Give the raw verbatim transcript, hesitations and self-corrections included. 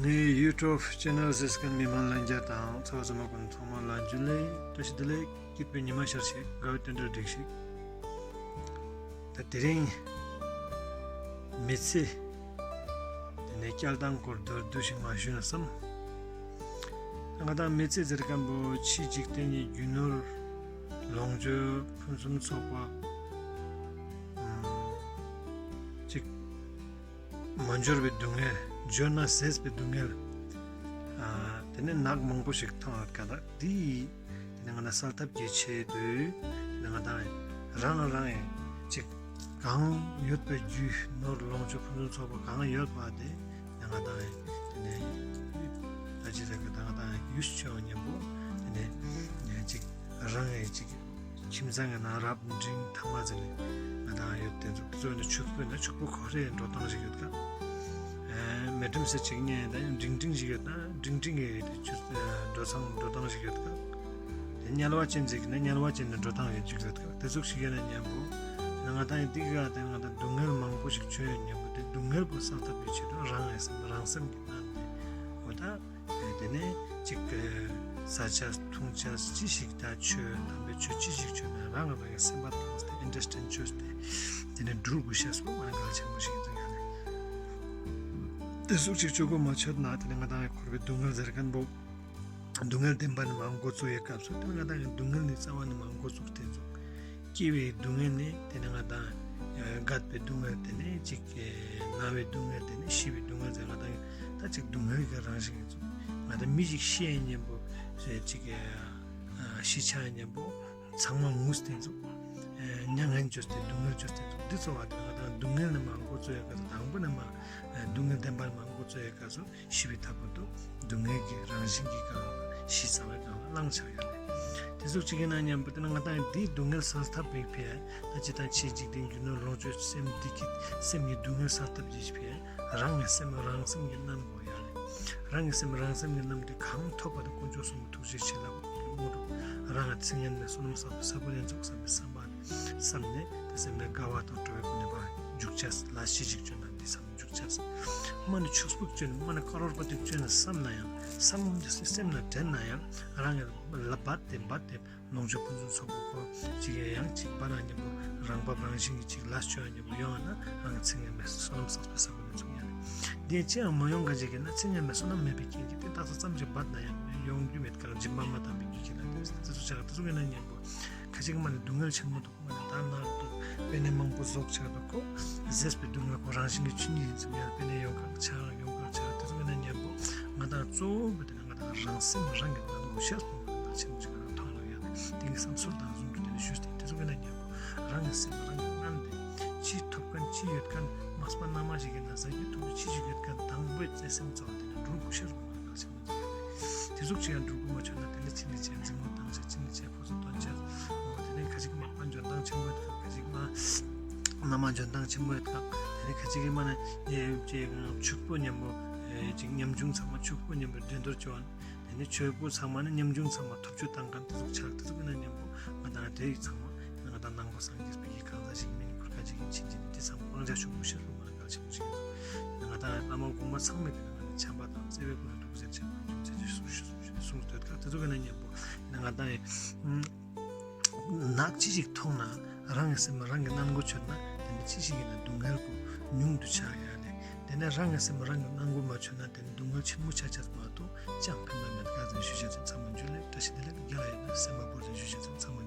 ངའི་YouTube channel གཟིགས་མཁན་མི་མང་ལྷན་རྒྱས་དང་ཚོགས་ཚང་མ་ཀུན་ཚང་མ་ལ་འཇུ་ལེ་བཀྲ་ཤིས་བདེ་ལེགས། སྐྱིད་པའི་ཉི་མ་ཤར་ཞིག་དགའ་བའི་དོན་འགྲོ་སྒྲིག་ཞིག་ད་དེ་རིང་མི་ཚེ་དེ་ནས་སྐྱེལ་སྟངས་སྐོར་མདོར་བསྡུས་ཤིག་མ་ཞུས་ན་བསམ། ང་དང་མི་ཚེ་ཟེར་མཁན་པོ་ཕྱི་འཇིག་རྟེན་གྱི་རྒྱུ་ནོར་ལོངས་སྤྱོད་ཕུན་སུམ་ཚོགས་པ་ཅིག་མ་འབྱོར་བའི་སྡུག་བསྔལ། འབྱོར་ན་ཟད་པའི་སྡུག་བསྔལ། ཨ། དེ་ནས་ནག་མང་པོ་ཞིག་མཐོང་ཡོད་ཀ་ད་འདི་ཡིས་དེ་ནས་ང་ད་སེལ་ཐབས་ཀྱི་ཆེད་དུ་དེ་ནས་ང་དང་རང་རང་ཡང་ཅིག་གང་ཡོད་པའི་རྒྱུ་ནོར་ལོངས་སྤྱོད་ཕུན་སུམ་ཚོགས་པ་གང་ཡོད་པ་དེ་ང་དང་ཡང་དེ་ནས་ད་ཅི་ཟེར་གི་ད་ང་དང་ཡང་ཡུལ་ཆོས་མཉམ་པོ་དེ་ནས་ཅིག་རང་ཡང་ཅིག་ཁྱིམ་ཚང་གི་ནང་རབ་འབྲིང་ཐ་མ་ཟེར་ནས་ང་དང་ཡོད་དེ་ཚོ་གཙོ་ནས་ཕྱུག་པོ་ན་ཕྱུག་པོ་ཁོ་རའི་འགྲོ་སྟངས་ཤིག་ཡོད་ཀ་མེ་ཁྲིམས་ཟེར་ཅིག་ཉན་ད་འབྲིང་འབྲིང་ཞིག་ཡོད་ན་འབྲིང་འབྲིང་གི་དེ་ཆུ་འགྲོ་སྟངས་འགྲོ་སྟངས་ཤིག་ཡོད་ཀ་དེ་དམྱལ་བ་ཅན་ཟེར་གི་ན་དམྱལ་བ་ཅན་ནས་འགྲོ་སྟངས་ཡོད་ཅིག་ཡོད་ཀ་དེ་ཟུག་ཞིག་ཡོད་ན་མཉམ་པོ་ང་དང་ཡི་འདི་ག་དེ་ང་དང་སྡུག་བསྔལ་མང་པོ་ཞིག་བྱོན་ཡོད་མཉམ་པོ་དེ་སྡུག་བསྔལ་པོ་སེལ་ཐབས་ཀྱི་ཆེད་དུ་རང་ངི་སེམས་རང་སེམས་ཀྱི་ནང་དེ་འོ་ད། དེ་ནས་ཅིག་ཟ་ཆས་འཐུང་ཆས་ཅི་ཞིག་ད་ཆོས་དམ་པའི་ཆོས་ཅི་ཞིག་ཆོས་ན་རང་ང་རང་གི་སེམས་པ་ཐོངས་ཏེ་ཨན་ཌར་སི་ཊེན་ཌ་ཆོས་ཏེ་དེ་ནས་འགྲུལ་དགོས་ཤེས་སོ་ང་གལ་ཆེན་པོ་ཞིག་འདུག་ཡ་ནས། དེ་ཟུག་ཅིག་ཆོས་གོ་མ་ཆོད་ན་དེ་ནས་ང་དང་ཡང་འཁོར་བའི་སྡུག་བསྔལ་ཟེར་མཁན་པོ། སྡུག་བསྔལ་བདེན་པ་ནས་མར་འགོ་བཙུགས་ཡོད་སྐབས་སུ་དེ་ང་དང་ཡང་སྡུག་བསྔལ་ནི་རྩ་བ་ནས་མར་འགོ་བཙུགས་ཏེ་འཛུགས། སྐྱེ་བའི་སྡུག་བསྔལ་ནི་དེ་ནས་ང་དང་། རྒད་པའི་སྡུག་བསྔལ་དེ་ནས་ཅིག་ན་བའི་སྡུག་བསྔལ་དེ་ནས་ཤི་བའི་སྡུག་བསྔལ་ཟེར་ང་དང་ད་ཅིག་སྡུག་བསྔལ་གྱི་རང་བཞིན་ཡིན་ཙང་ང་དང་མི་ཞིག་ཤི་ཡས་མཉམ་པོ་ཅིག་ཤི་ཆ་ཡས་མཉམ་པོ་ཚང་མ་ངུས་ཏེ་ཙང་མྱ་ངན་བཅོས་ཏེ་སྡུག་བསྔལ་བཅོས་ཏེ་ཙང་འདི་ཚོ་བ་དེ་ང་དང་སྡུག་བསྔལ་ནས་མར་འགོ་བཙུགས་ཡོད་སྐབས་སུ་དང་པོ་ནས་མར་སྡུག་བསྔལ་བདེན་པ་ནས་མར་འགོ་བཙུགས་ཡོད་སྐབས་སུ། ཤི་བའི་མཐའ་བར་དུ་སྡུག་བསྔལ་གྱི་རང་བཞིན་གྱི་སྒང་ལ་ཤི་ཚར་བའི་སྒང་ལ་བླངས་ཆགས་ཡོད་རེད། དེ་ཟུག་ཅིག་ཡིན་ན་མཉམ་པོ་དེ་ན་ང་དང་འདིའི་སྡུག་བསྔལ་སེལ་ཐབས་པའི་ཕིའ་ད་ཅི་ལྟར་ཕྱིའི་འཇིག་རྟེན་རྒྱུ་ནོར་ལོངས་སྤྱོད་སེམས་བདེ་སྐྱིད་སེམས་ཀྱི་སྡུག་བསྔལ་སེལ་ཐབས་ཀྱི་ཕིའ་རང་གི་སེམས་རང་སེམས་ཀྱིས་བསྣན་དགོས་ཡ་རེད། རང་གི་སེམས་རང་སེམས་ཀྱིས་བསྣན་དུས་གང་ཐོབ་པ་དེ་དཀོན་མཆོག་གསུམ་གྱི་ཐུགས་རྗེ་ཆེ་ལབ་དངོས་གྲུབ་རང་གི་ཚེ་སྔོན་མའི་བསོད་ནམས་བསགས་པའི་ས་བོན་ལ་ཚོགས་བསམ་པའི་བསམ་པ་བསམ་ནས་དེ་སེམས་ནས་དགའ་བ་དང་སྤྲོ་བའི་སྒོ་ནས་ཕར་འཇུག་བྱས་ལ་ཤི་ཞིག་བྱོན་ན་འདི་བསམ། འཇུག་བྱས། མ་ཎི་ཕྱུག་པོ་བཅོས་ནས་མ་ཎི་ཀ་རོར་པ་ཏི་བཅོས་ནས་བསམ་ན་ཡང་བསམ་སེམས་ལ་དྲན་ན་ཡང་རང་གི་ལ་བད་དེ་བད་དེ་ལོངས་སྤྱོད་ཕུན་སུམ་ཚོགས་པ་ཁོ་ཅིག་ཡང་ཅིག་པ་རང་མཉམ་པོ་རང་བབས་རང་བཞིན་གྱི་ཅིག་ལ་སྤྱོད་མཉམ་པོ་ཡོང་ན་རང་གི་ཚེ་སྔོན་མའི་བསོད་ནམས་བསགས་པའི་ས་བོན་ལ་ཚུགས་ཡང་དེ་ཅི་ཡང་མ་ཡོང་ག་ཅིག་ཡིན་ན་ཚེ་སྔོན་མའི་བསོད་ནམས་མེད་པའི་རྐྱེན་གྱིས་དེ་ད་ས་ཙམ་ཅིག་བད་ན་ཡང་ཡོང་རྒྱུ་མེད་ཀ་རང་སྦྱིན་པ་མ་བཏང་བའི་རྒྱུ་གྱིས་ན་དེ་ཚོ་ཆགས་དེ་ཚོ་གི་ན་མཉམ་པོ་ཁ་ཅིག་མ་ནི་སྡུག་བསྔལ་ཆེན་མོ་འདུག་མ་ནི་ད་ནར་འདུག་པེ་ནེ་མང་པོ་ཟོག་ཆགས་འདུག་གོ། ཟས་པའི་སྡུག་བསྔལ་ཁོ་རང་བཞིན་གྱི་ཆོས་ཉིད་ཡིན་ཙང་ཡང་པེ་ནེ་ཡོང་གང་ཆགས་ཡོང་གང་ཆགས་དེ་ཚོ་གི་ན་མཉམ་པོ་ང་དང་གཙོ་བོ་གི་དེ་ནི་ང་དང་རང་སེམས་རང་གི་ནང་ལ་ཤར་སོང་བ་ཆེན་པོ་ཞིག་ང་དང་མཐོང་ལ་ཡོད་དེ་གི་བསམ་ཚུལ་དང་ཟུང་དུ་དེ་ནི་ཞུས་ཏེ་དེ་ཚོ་གི་ན་མཉམ་པོ་རང་གི་སེམས་རང་གི་རྣམ་དེ་ཅི་ཐོབ་མཁན་ཅི་ཡོད་མཁན་མ་སྤ་ན་མ་ཞིག་གི་ན་ཟ་རྒྱུ་འཐུང་རྒྱུ་ཅི་ཞིག་ཡོད་མཁན་དང་པོའི་བརྩེ་སེམས་གཙོ་བོ་དེ་ནི་འགྲོ་དགོས་ཤེས་རུ་ང་དང་ཆེན་པོ་དེ་ཟུག་ཅིག་ཡང་འགྲོ་དགོས་མ་བྱུང་ན་དེ་ནི་ཕྱི་ནས་བྱས་འཛིང་མོ་བཏང་བྱས་ཕྱི་ནས་བྱས་ཕོ་སོ་ཐོན་བྱས་དེ་ནས་ཁ་ཅིག་མ་སྤ་འཇོན་ཐང་ཆེན་པོ་ཡོད་ཁ་ཁ་ཅིག་མ་མནའ་མ་འཇོན་ཐང་ཆེན་པོ་ཡོད་ཁ་དེ་ནས་ཁ་ཅིག་གི་མ་ནས་ཅིག་ཕྱུག་པོ་མཉམ་པོ་ཅིག་ཉམ་ཆུང་ཚང་མ་ཕྱུག་པོ་མཉམ་པོ་འགྲན་བསྡུར་བྱོན། དེ་ནས་ཆོས་པོ་ཚང་མ་ནི་ཉམ་ཆུང་ཚང་མ་ཐོབ་ཆོས་བཏང་མཁན་དེ་ཚོ་ཆགས་དེ་ཚོ་གི་ན་མཉམ་པོ་ང་དང་དེ་ཡི་ཚང་མ་ང་དང་ནང་པ་སངས་རྒྱས་པའི་ཡི་གང་ཟག་ཞིག་མིན་ཁུར་ཁ་ཅིག་ཡིན་ཕྱིན་ཅི་ནི་དེ་ཚང་མ་སྤང་བྱ་ཆུང་པོ་ཤེས་རུ་མ་ན་གལ་ཆེན་པོ་ཞིག་ཡིན། ང་དང་བླ་མ་གོང་མ་ཚང་མས་དེ་ན་ང་དང་བྱམས་པ་དང་བརྩེ་བའི་སྒོ་ནས་ཐུགས་སེམས་ཆེན་པོ་ཚེ་ཚེ་གསུང་གསུང་སྡོད་ཁག་དེ་ཚོ་གི་ན་མཉམ་པོ་ང་དང་ཡི་ནག་ཅི་ཞིག་མཐོང་ན་རང་གི་སེམས་རང་གི་སྣང་གོ་ཆོད་ན་དེ་ནི་ཅི་ཞིག་ཡིན་ན་སྡུག་བསྔལ་པོ་ཉུང་དུ་ཆགས་ཡ་ལས་དེ་ནས་རང་གི་སེམས་རང་གི་སྣང་གོ་མ་ཆོད་ན་དེ་ནི་སྡུག་བསྔལ་ཆེན་པོ་ཆགས་ཆགས་མ་གཏོགས་ཅང་ཕན་པ་མེད་ཁ་ཚན་ཞུ་བྱ་ཚན་ཚང་མ་འཇུ་ལེ་བཀྲ་ཤིས་བདེ་ལེགས་རྒྱ་ལ་ཡོད་ན་སེམས་པ་བོར་ཚན་ཞུ་བྱ་ཚན་ཚང་མ།